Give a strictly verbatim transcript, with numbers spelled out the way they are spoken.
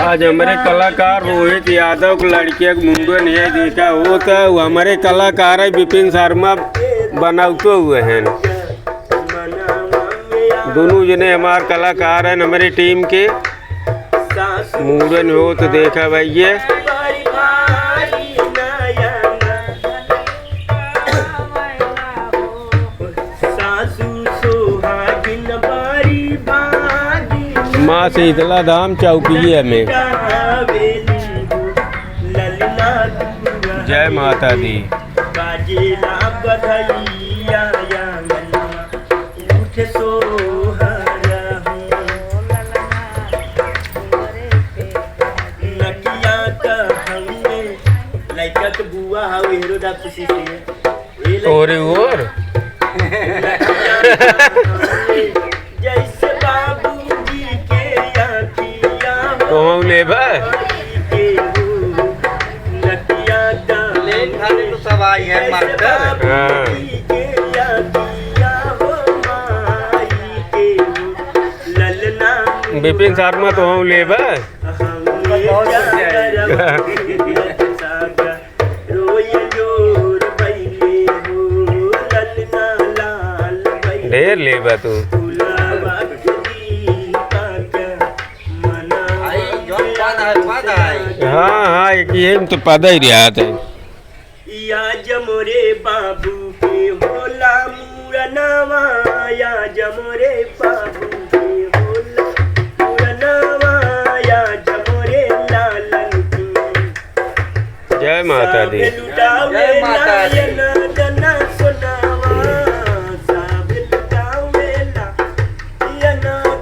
आज हमरे कलाकार रोहित यादव के लड़किया के मुंडन है, देखा होत है, वो हमरे कलाकार है विपिन शर्मा बनौतो हुए हैं। दोनों जने हमार कलाकार हैं हमरे टीम के। मुंडन होत देखा भैया। सासू सोहागिन बारी भागिन। माँ शीतला धाम चौकिया में। गावेली हो ललना दुआ। जय माता दी। बाजेला बधैया आंगनवा, उठ सोहरा हो। नकिया का हमें लइका के बुआ हवे, हेरो दा खुशी से। ओरे ओर। जैसे बाबूजी के आँखिया हो। कहूँ लेबा? के हो, नकिया का लेन खाने तो सब आई है जैसे मास्टर। हाँ। बाबूजी के आँखिया हो, माई के हो, ललना विपिन शर्मा तो हम लेबा। हमें बहुत कुछ चाहिए। चादर सागा। ढेर लेबा तू। हाँ, हाँ, एक ये तो पता ही रहा था। या जमोरे बाबू के होला मुरनवा, या जमोरे बाबू के होला मुरनवा, या जमोरे लालन की। जय माता दी। जय माता दी।